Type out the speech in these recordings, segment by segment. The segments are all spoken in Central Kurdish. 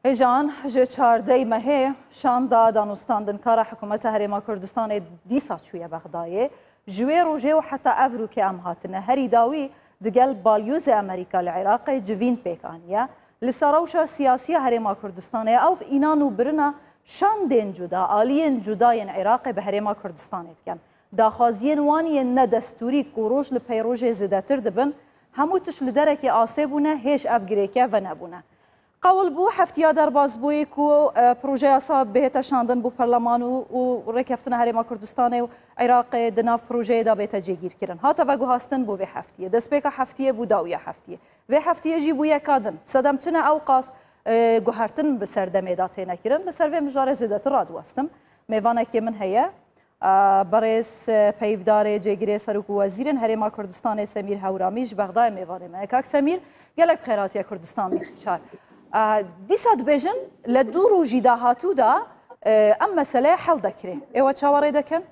هێژان ژ چاردەی مەهێ شاندا دانوستاندنکارە حکوومەتە هەرێما کوردستانێ دیسا چوویە بەغدایێ ji wê rojê û heta ev rûkê em hatine herî dawî digel balyozê Amerîka li Iraqê civîn pêk aniye. Li ser rewşa siyasî ya Herêma Kurdistanê ew înan û birina şandên cuda, aliyên cuda yên Iraqê bi Herêma Kurdistanê dikin. Daxwaziyên wan yên nedestûrî ku roj li pey rojê zêdetir dibin, hemû tişt li derekê asê bûne, hêj ev girêke venebûne. Qewil bû heftiya derbasbûyî ku projeyasa bihête şandin bo perleman û û rêkeftina Herêma Kurdistanê û Iraqê di nav projeyê de bête cêgîrkirin. Hate veguhastin bo vê heftiyê. Destpêka heftiyê bû dawiya heftiyê. Vê heftiyê jî bû yeka din. Sedem çi ne ewqas guhertin bi serdemê de têne kirin. Li ser vê mijarê zêdetir radiwestim. Mêvanekê min heye. Berêz peyvdarê cêgirê Serokwezîrên Herêma Kurdistanê Semîr Hewramî ji Bexdayê mêvanê me ye. Kak Semîr gelek bi xêr hatiye Kurdistan 24. Dîsa dibêjin li du rojî dahatû da em meseleye hel dekirê. Êwe çawa rê dikin?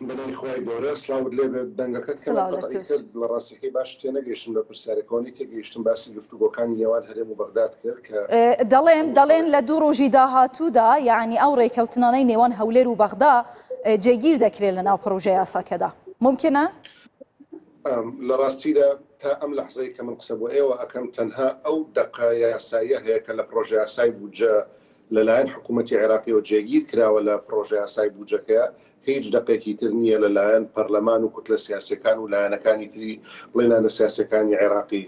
بەناوی خوای گەورە سڵاوت لێ بێت دەنگەکەت کەمێک قەتعی کرد لە ڕاستیەکەی باش تێنەگەیشتم لە پرسیارەکە ئەوەندەی تێگەیشتم باسی گفتوگۆکانی نێوان هەرێم و بەغداد کرد کە دەڵێن دەڵێن لە دوو ڕۆژی داهاتوودا یعنی ئەو ڕێکەوتنانەی نێوان هەولێر و بەغدا جێگیر دەکرێت لە ناو پڕۆژە یاساکەدا ممکنە؟ لە ڕاستیدا تا ئەم لەحزەی کە من قسە بۆ ئێوە ئەکەم تەنها ئەو دەقە یاساییە هەیە کە لە پڕۆژە یاسای بودجە لەلایەن حکوومەتی عێراقیەوە جێگیر کراوە لە پڕۆژەیاسای بوجەکەیا، هیچ دەقێکی تر نییە لەلایەن پەرلەمان و کوتلە سیاسیەکان و لایەنەکانی تری بڵێین لایەنە سیاسیەکانی عێراقی.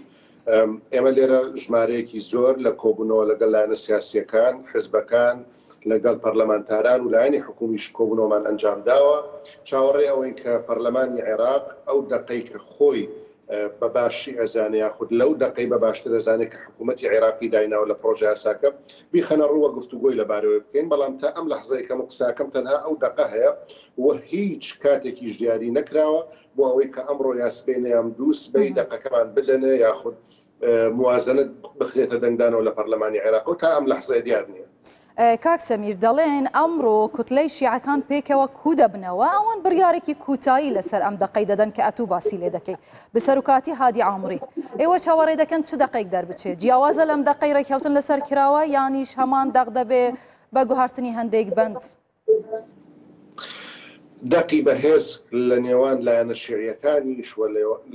ئێمە لێرە ژمارەیەکی زۆر لە کۆبوونەوە لەگەڵ لایەنە سیاسیەکان، حزبەکان، لەگەڵ پەرلەمانتاران و لایەنی حکوومیش کۆبوونەوەمان ئەنجام داوە. چاوەڕێی ئەوەین کە پەرلەمانی عێراق ئەو دەقەی کە خۆی بە باشی ئەزانێ یاخود لەو دەقەی بە باشتر ئەزانێ کە حکوومەتی عێراقی دایناوە لە پڕۆژەیاساکە بیخەنە ڕوو و گفتوگۆی لەبارەوەی بکەین، بەڵام تا ئەم لەحزەی کە من قسەکەم تەنها ئەو دەقە هەیە و هیچ کاتێکیش دیاری نەکراوە بۆ ئەوەی کە ئەمڕۆ یا سبەینێ یان دوو سبەی دەقەکەمان بدەنێ یاخود موازنە بخرێتە دەنگدانەوە لە پەرلەمانی عێراق و تا ئەم لەحزەیە دیار نییە. کاک سەمیر دەڵێن ئەمڕۆ کوتلەی شیعەکان پێکەوە کو دەبنەوە ئەوان بڕیارێکی کوتایی لەسەر ئەم دەقەی دەدەن کە ئەتوو باسی لێ دەکەی بە سەرۆکاتی هادی عامری ئێوە چاوەڕێ دەکەن چ دەقێک دەربچێت جیاوازە لەم دەقەی ڕێککەوتن لەسەر کراوە یانیش هەمان دەق دەبێ بە گوهارتنی هەندێک بەند؟ دەقی بەهێز لە نێوان لایەنە شیعیەکانیش و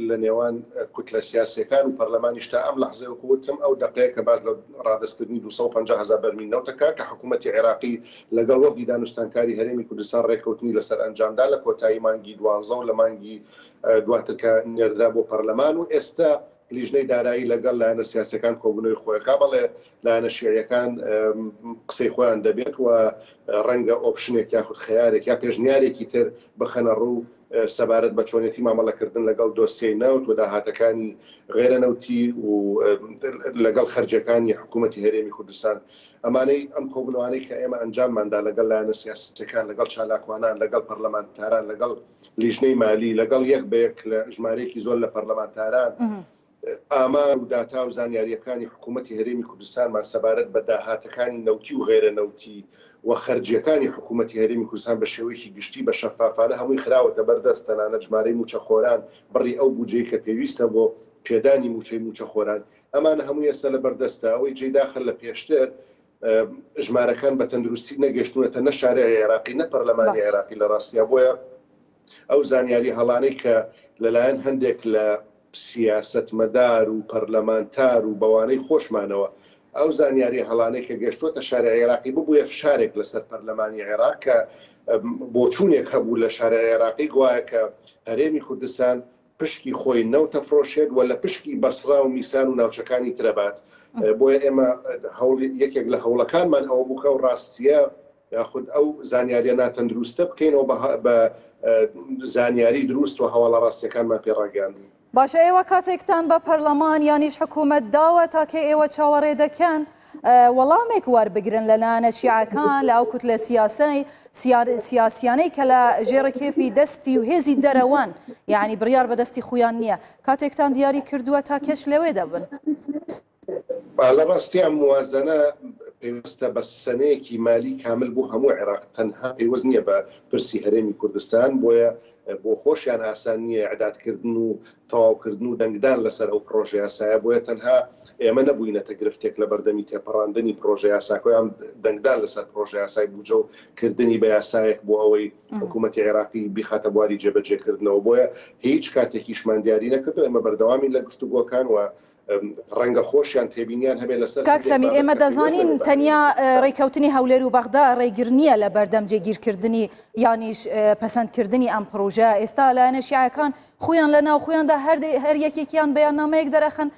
لە نێوان کوتلە سیاسیەکان و پەرلەمانیش تا ئەم لەحزەی وەکو وتم ئەو دەقەیە کە باس لە ڕادەستکردنی 250 هەزار بەرمیل نەوت دەکا کە حکوومەتی عێراقی لەگەڵ وەفدی دانوستانکاری هەرێمی کوردستان ڕێککەوتنی لەسەر ئەنجامدا لە کۆتایی مانگی دوانزە و لە مانگی دواتر کە نێردرا بۆ پەرلەمان و ئێستا لیژنەی دارایی لەگەڵ لایەنە سیاسیەکان کۆبوونەوەی خۆیەکا، بەڵێ لایەنە شیعیەکان قسەی خۆیان دەبێت و ڕەنگە ئۆپشنێک یاخود خەیارێک یا پێشنیارێکی تر بخەنە ڕوو سەبارەت بە چۆنێتی مامەڵەکردن لەگەڵ دۆسیەی نەوت و داهاتەکانی غێرە نەوتی و لەگەڵ خەرجەکانی حکوومەتی هەرێمی کوردستان. ئەمانەی ئەم کۆبوونەوانەی کە ئێمە ئەنجامماندا لەگەڵ لایەنە سیاسیەکان، لەگەڵ چالاکوانان، لەگەڵ پەرلەمانتاران، لەگەڵ لیژنەی مالی لەگەڵ یەک بە یەک لە ژمارەیەکی زۆر لە پەرلەمانتاران ئامار و داتا و زانیارییەکانی حکوومەتی هەرێمی کوردستانمان سەبارەت بە داهاتەکانی نەوتی و غەیرە نەوتی و خەرجییەکانی حکوومەتی هەرێمی کوردستان بە شێوەیەکی گشتی بە شەفافانە هەمووی خراوەتە بەردەست تەنانەت ژمارەی مووچەخۆران بڕی ئەو بوجەی کە پێویستە بۆ پێدانی مووچەی مووچەخۆران ئەمانە هەمووی ئێستا لە بەردەستە ئەوەی جێی داخە لە پێشتر ژمارەکان بە تەندروستی نەگەشتوونەتە نە شارعی عێراقی نە پەرلەمانی عێراقی لە ڕاستیا بۆیە ئەو زانیاری هەڵانەی کە لەلایەن هەندێک لە سیاسەتمەدار و پەرلەمانتار و بەوانەی خۆشمانەوە ئەو زانیاری هەڵانەی کە گەشتووەتە شارع عێراقی ببووە فشارێک لەسەر پەرلەمانی عێراق کە بۆچوونێک هەبوو لە شارع عێراقی گوایە کە هەرێمی کوردستان پشکی خۆی نەوت ئەفرۆشێت و لە پشکی بەسڕا و میسان و ناوچەکانی تر ئەبات. بۆیە ئێمە هەوڵی یەکێک لە هەوڵەکانمان ئەوە بوو کە ئەو ڕاستییە یاخود ئەو زانیارییە ناتەندروستە بکەینەوە بە زانیاری دروست و هەواڵە ڕاستییەکانمان پێ ڕاگەیاندن. باشە ئێوە کاتێکتان بە پەرلەمان یانیش حکوومەت داوە تا کەی ئێوە چاوەڕێ دەکەن وەڵامێک وەربگرن لە لایەنە شیعەکان لە ئەو کوتلە سیاسەی سیاسیانەی کە لە ژێر کێفی دەستی و هێزی دەرەوەن یعنی بڕیار بەدەستی خۆیان نییە کاتێکتان دیاری کردووە تا کێش لەوێ دەبن. لە ڕاستی ئەم موازنە پەیوەستە بە سەنەیەکی مالی کامل بۆ هەموو عێراق تەنها پەیوەست نییە بە پرسی هەرێمی کوردستان بۆیە. بۆ خۆشیان ئاسان نییە ئیعدادکردن و تەواوکردن و دەنگدان لەسەر ئەو پڕۆژەیاسایە، بۆیە تەنها ئێمە نەبووینەتە گرفتێک لە بەردەمی تێپەڕاندنی پڕۆژەیاساکە یان دەنگدان لەسەر پڕۆژەیاسای بوجە و کردنی بە یاسایەک بۆ ئەوەی حکوومەتی عێراقی بیخاتە بواری جێبەجێکردنەوە، بۆیە هیچ کاتێکیشمان دیاری نەکردووە، ئێمە بەردەوامین لە گفتوگۆکان و ڕەنگە خۆشیان تێبینیان هەبێت لەسەر کاک سەمیر ئێمە دەزانین تەنیا ڕێککەوتنی هەولێر و بەغدا ڕێگر نییە لە بەردەم جێگیرکردنی یانیش پەسەندکردنی ئەم پڕۆژە ئێستا لایەنە شیعەکان خۆیان لە ناو خۆیاندا هەر یەکێکیان بەیاننامەیەک دەرەخەن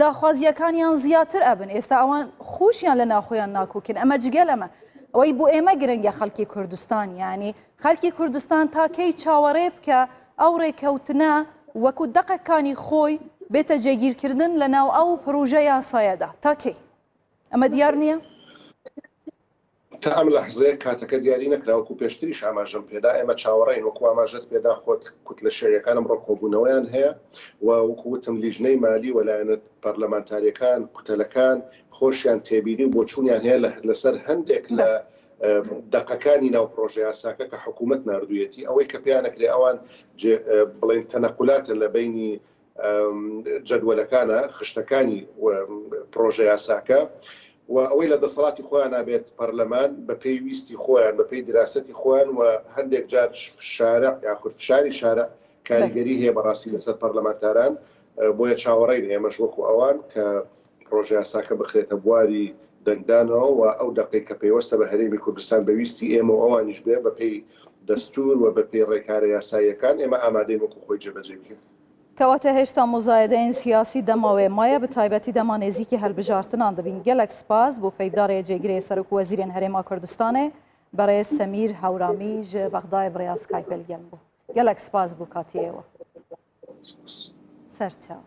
داخوازیەکانیان زیاتر ئەبن ئێستا ئەوان خۆشیان لە ناخۆیان ناکۆکن ئەمە جگە لەمە ئەوەی بۆ ئێمە گرنگە خەڵکی کوردستان یانی خەلکی کوردستان تا کەی چاوەڕێ بکە ئەو ڕێکەوتنە وەکو دەقەکانی خۆی بێتە جێگیرکردن لە ناو ئەو پڕوژە یاسایەدا تا کەی ئەمە دیار نییە؟ تا ئەم لەحزەیە کاتەکە دیاری نەکرا وەکو پێشتریش ئاماژەم پێدا ئێمە چاوەڕێین وەکو ئاماژەت پێدا خۆت کوتلە شیعیەکان ئەمڕۆ کۆبوونەوەیان هەیە و وەکو وتم لیژنەی مالی و لایەنە پەرلەمانتاریەکان کوتەلەکان خۆشیان تێبینی و بۆچوونیان هەیە لەسەر هەندێک لە دەقەکانی ناو پڕۆژەیاساکە کە حکوومەت ناردوویەتی، ئەوەی کە پێیان ئەکرێ ئەوان بڵێن تەنەقولاتە لە بەینی جەدوەلەکانە، خشتەکانی پڕۆژەیاساکە و ئەوەی لە دەسەڵاتی خۆیانا بێت پەرلەمان بە پێی ویستی خۆیان، بە پێی دراسەتی خۆیان و هەندێک جار شارع یاخود فشاری شارع کاریگەری هەیە بەڕاستی لەسەر پەرلەمانتاران، بۆیە چاوەڕێین ئێمەش وەکو ئەوان کە پڕۆژەیاساکە بخرێتە بواری دەنگدانەوە و ئەو دەقەی کە پەیوەستە بە هەرێمی کوردستان بە ویستی ئێمە و ئەوانیش بێ بەپێی دەستوور و بەپێی ڕێکارە یاساییەکان ئێمە ئامادەین وەکو خۆی جێبەجێی بکەین. کەواتە هێشتا موزایەدەین سیاسی دەماوێ مایە بە تایبەتی دەما نێزیکی هەلبژارتنان دەبین گەلەک سپاس بۆ پەیڤدارێ جێگرێ سەرۆک وەزیرێن هەرێما کوردستانێ بەڕێز سەمیر هەورامی ژ بەغدایێ بڕیا سکایپێ لگەل بوو گەلەک سپاس بۆ کاتی ئێوە. سەرچاو.